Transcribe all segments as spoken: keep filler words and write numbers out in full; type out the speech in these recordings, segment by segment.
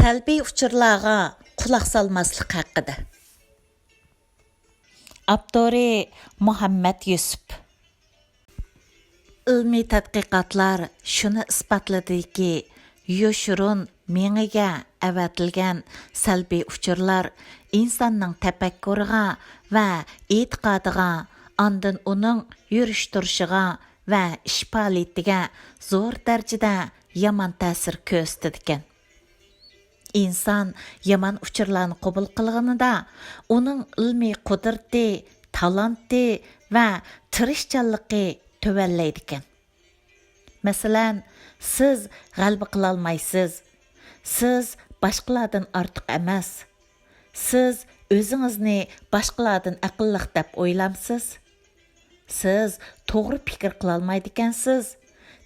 سەلبىي ئۇچۇرلارغا قۇلاق سالماسلىق ھەققىدە. ئاپتورى: مۇھەممەت يۈسۈپ. ئىلمىي تەتقىقاتلار شۇنى ئىسپاتلىدىكى، يوشۇرۇن مېڭىگە ئەۋەتىلگەن سەلبىي ئۇچۇرلار ئىنساننىڭ تەپەككۇرىغا ۋە ئېتىقادىغا، ئاندىن ئۇنىڭ يۈرۈش-تۇرۇشىغا ۋە ئىش پائالىيىتىگە زور دەرىجىدە يامان تەسىر كۆرسىتىدىكەن. ئىنسان يامان ئۇچۇرلارنى قوبۇل قىلغىنىدا، ئۇنىڭ ئىلمىي قۇدرىتى، تالانتى ۋە تىرىشچانلىقى تۆۋەنلەيدىكەن. مەسىلەن، سىز غەلىبە قىلالمايسىز. سىز باشقىلاردىن ئارتۇق ئەمەس. سىز ئۆزىڭىزنى باشقىلاردىن ئەقىللىق دەپ ئويلامسىز؟ سىز توغرا پىكىر قىلالمايدىكەنسىز،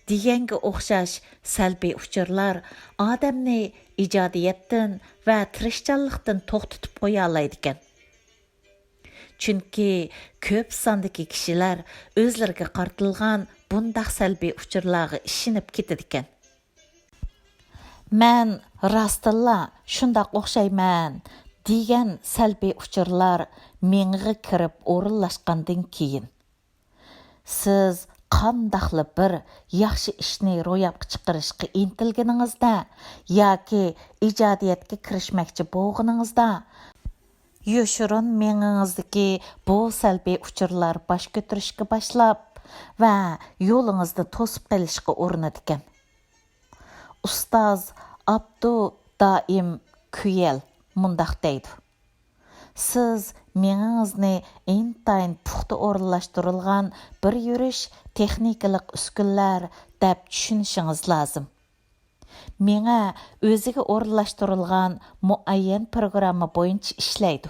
دېگەنگە ئوخشاش سەلبىي ئۇچۇرلار ئادەمنى ئىجادىيەتتىن ۋە تىرىشچانلىقتىن توختىتىپ قويالايدىكەن. چۈنكى كۆپ ساندىكى كىشىلەر ئۆزلىرىگە قارىتىلغان بۇنداق سەلبىي ئۇچۇرلارغا ئىشىنىپ كېتىدىكەن. «مەن راستتىنلا شۇنداق ئوخشايمەن» دېگەن سەلبىي ئۇچۇرلار مېڭىگە كىرىپ ئورۇنلاشقاندىن كېيىن، سىز قانداقلا بىر ياخشى ئىشنى روياپقا چىقىرىشقا ئىنتىلگىنىڭىزدە ياكى ئىجادىيەتكە كىرىشمەكچى بولغىنىڭىزدا، يوشۇرۇن مېڭىڭىزدىكى بۇ سەلبىي ئۇچۇرلار باش كۆتۈرۈشكە باشلاپ ۋە يولىڭىزنى توسۇپ قېلىشقا ئۇرۇنىدىكەن. ئۇستاز ئابدۇ دائىم كۈيەل مۇنداق دەيدۇ: «سىز مېڭىڭىزنى ئىنتايىن پۇختا ئورۇنلاشتۇرۇلغان بىر يۈرۈش تېخنىكىلىق ئۈسكۈنىلەر دەپ چۈشىنىشىڭىز لازىم.» مېڭە ئۆزىگە ئورۇنلاشتۇرۇلغان مۇئەييەن پروگرامما بويىچە ئىشلەيدۇ.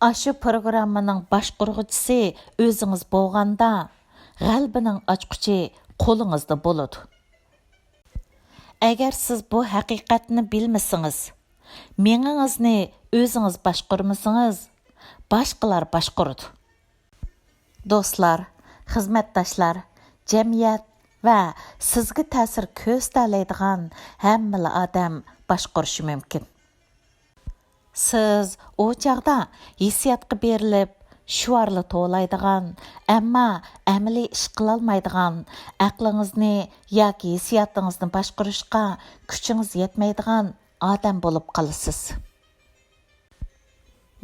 ئاشۇ پروگراممىنىڭ باشقۇرغۇچىسى ئۆزىڭىز بولغاندا، غەلىبىنىڭ ئاچقۇچى قولىڭىزدا بولىدۇ. ئەگەر سىز بۇ ھەقىقەتنى بىلمىسىڭىز، مېڭىڭىزنى ئۆزىڭىز باشقۇرمىسىڭىز، باشقىلار باشقۇرىدۇ. دوستلار، خىزمەتداشلار، جەمئىيەت ۋە سىزگە تەسىر كۆرسىتەلەيدىغان ھەممىلا ئادەم باشقۇرۇشى مۇمكىن. سىز ئۇ چاغدا ھېسسىياتقا بېرىلىپ، شوئارلا توۋلايدىغان، ئەمما ئەمەلىي ئىش قىلالمايدىغان، ئەقلىڭىزنى ياكى ھېسسىياتىڭىزنى باشقۇرۇشقا كۈچىڭىز يەتمەيدىغان ئادەم بولۇپ قالىسىز.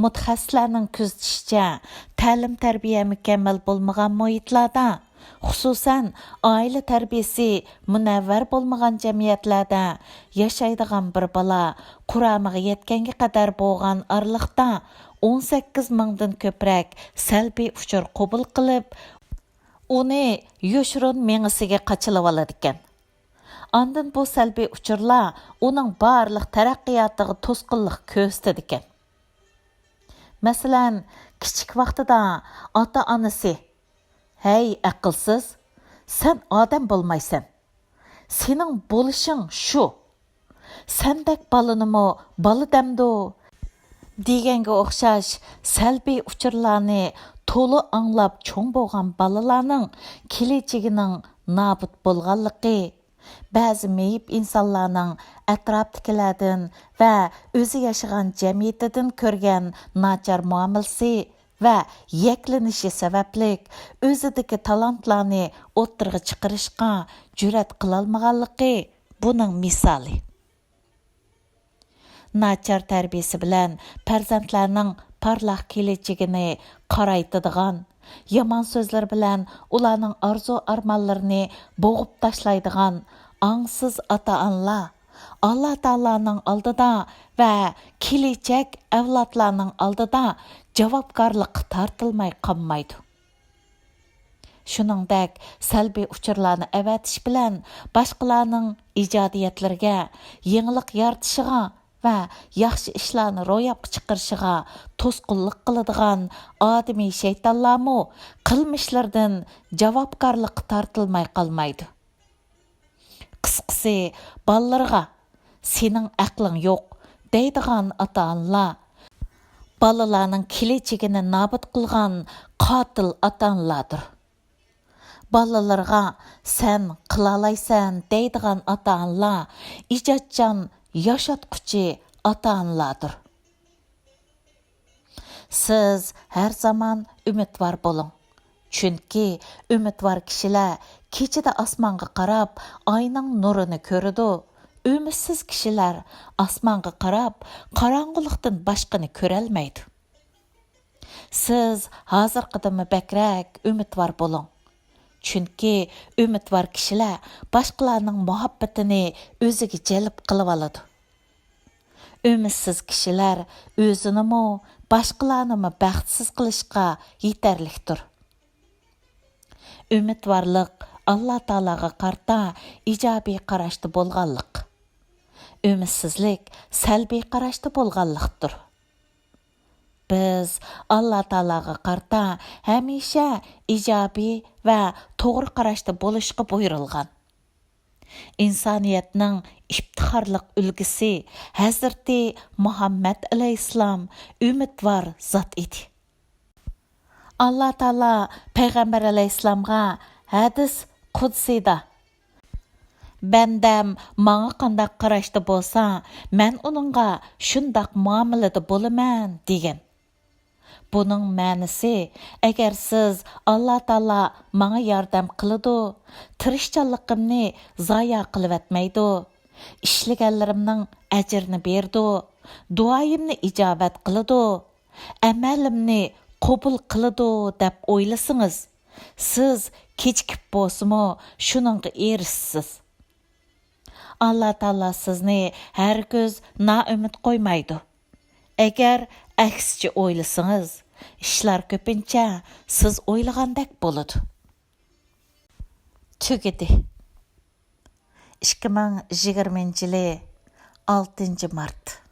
مۇتەخەسسىسلەرنىڭ كۆزىتىشىچە، تەلىم-تەربىيە مۇكەممەل بولمىغان مۇھىتلاردا، خۇسۇسەن، ئائىلە تەربىيەسى مۇنەۋۋەر بولمىغان جەمئىيەتلەردە ياشايدىغان بىر بالا قۇرامىغا يەتكەنگە قەدەر بولغان ئارىلىقتا ئون سەككىز مىڭدىن كۆپرەك سەلبىي ئۇچۇر قوبۇل قىلىپ، ئۇنى يوشۇرۇن مېڭىسىگە قاچىلىۋالىدىكەن. ئاندىن بۇ سەلبىي ئۇچۇرلار ئۇنىڭ بارلىق تەرەققىياتىغا توسقۇنلۇق كۆرسىتىدىكەن. مەسىلەن، كىچىك ۋاقتىدا ئاتا-ئانىسى: «ھەي، ئەقىلسىز، سەن ئادەم بولمايسەن. سېنىڭ بولۇشۇڭ شۇ. سەندەك بالىنىمۇ بالا دەمدۇ؟» دېگەنگە ئوخشاش سەلبىي ئۇچۇرلارنى تولا ئاڭلاپ چوڭ بولغان بالىلارنىڭ كېلىچىكىنىڭ نابۇت بولغانلىقى، بەزى مېيىپ ئىنسانلارنىڭ ئەتراپتىكىلەردىن ۋە ئۆزى ياشىغان جەمئىيىتىدىن كۆرگەن ناچار مۇئامىلىسى ۋە يەكلىنىشى سەۋەبلىك ئۆزىدىكى تالانتلارنى ئوتتۇرىغا چىقىرىشقا جۈرئەت قىلالمىغانلىقى بۇنىڭ مىسالى. ناچار تەربىيەسى بىلەن پەرزەنتلەرنىڭ پارلاق كېلىچىكىنى قارايتىدىغان، يامان سۆزلىرى بىلەن ئۇلارنىڭ ئارزۇ-ئارمانلىرىنى بوغۇپ تاشلايدىغان ئاڭسىز ئاتا-ئانىلار ئاللا تائالانىڭ ئالدىدا ۋە كېلىچەك ئەۋلادلارنىڭ ئالدىدا جاۋابكارلىققا تارتىلماي قالمايدۇ. شۇنىڭدەك سەلبىي ئۇچۇرلارنى ئەۋەتىش بىلەن باشقىلارنىڭ ئىجادىيەتلىرىگە، يېڭىلىق يارىتىشىغا ۋە ياخشى ئىشلارنى روياپقا چىقىرىشىغا توسقۇنلۇق قىلىدىغان ئادىمىي شەيتانلارمۇ قىلمىشلىرىدىن جاۋابكارلىققا تارتىلماي قالمايدۇ. قىسقىسى، بالىلىرىغا «سېنىڭ ئەقلىڭ يوق» دەيدىغان ئاتا-ئانىلار بالىلارنىڭ كېلىچىكىنى نابۇت قىلغان قاتىل ئاتا-ئانىلاردۇر. بالىلىرىغا «سەن قىلالايسەن» دەيدىغان ئاتا-ئانىلار ئىجادچان ياشاتقۇچى ئاتا-ئانىلاردۇر. سىز ھەر زامان ئۈمىدۋار بولۇڭ. چۈنكى ئۈمىدۋار كىشىلەر كېچىدە ئاسمانغا قاراپ، ئاينىڭ نۇرىنى كۆرىدۇ. ئۈمىدسىز كىشىلەر ئاسمانغا قاراپ، قاراڭغۇلۇقتىن باشقىنى كۆرەلمەيدۇ. سىز ھازىرقىدىنمۇ بەكرەك ئۈمىدۋار بولۇڭ. چۈنكى ئۈمىدۋار كىشىلەر باشقىلارنىڭ مۇھەببىتىنى ئۆزىگە جەلپ قىلىۋالىدۇ. ئۈمىدسىز كىشىلەر ئۆزىنىمۇ، باشقىلارنىمۇ بەختسىز قىلىشقا يېتەرلىكتۇر. ئۈمىدۋارلىق ئاللا تائالاغا قارىتا ئىجابىي قاراشتا بولغانلىق. ئۈمىدسىزلىك سەلبىي قاراشتا بولغانلىقتۇر. بىز ئاللا تائالاغا قارىتا ھەمىشە ئىجابىي ۋە توغرا قاراشتا بولۇشقا بۇيرۇلغان. ئىنسانىيەتنىڭ ئىپتىخارلىق ئۈلگىسى ھەزرىتى مۇھەممەد ئەلەيھىسسالام ئۈمىدۋار زات ئىدى. ئاللا تائالا پەيغەمبەر ئەلەيھىسسالامغا ھەدىس قۇدسىدا، «بەندەم ماڭا قانداق قاراشتا بولسا، مەن ئۇنىڭغا شۇنداق مۇئامىلىدە بولىمەن» دېگەن. بۇنىڭ مەنىسى، ئەگەر سىز «ئاللا تائالا ماڭا ياردەم قىلىدۇ، تىرىشچانلىقىمنى زايا قىلىۋەتمەيدۇ، ئىشلىگەنلىرىمنىڭ ئەجرىنى بېرىدۇ، دۇئايىمنى ئىجابەت قىلىدۇ، ئەمەلىمنى قوبۇل قىلىدۇ» دەپ ئويلىسىڭىز، سىز كېچىكىپ بولسىمۇ شۇنىڭغا ئېرىشىسىز. ئاللا تائالا سىزنى ھەرگىز نائۈمىد قويمايدۇ. ئەگەر ئەكسىچە ئويلىسىڭىز، ئىشلار كۆپىنچە سىز ئويلىغاندەك بولىدۇ. تۈگىدى. ئىككى مىڭ يىگىرمىنچى يىلى ئالتىنچى مارت.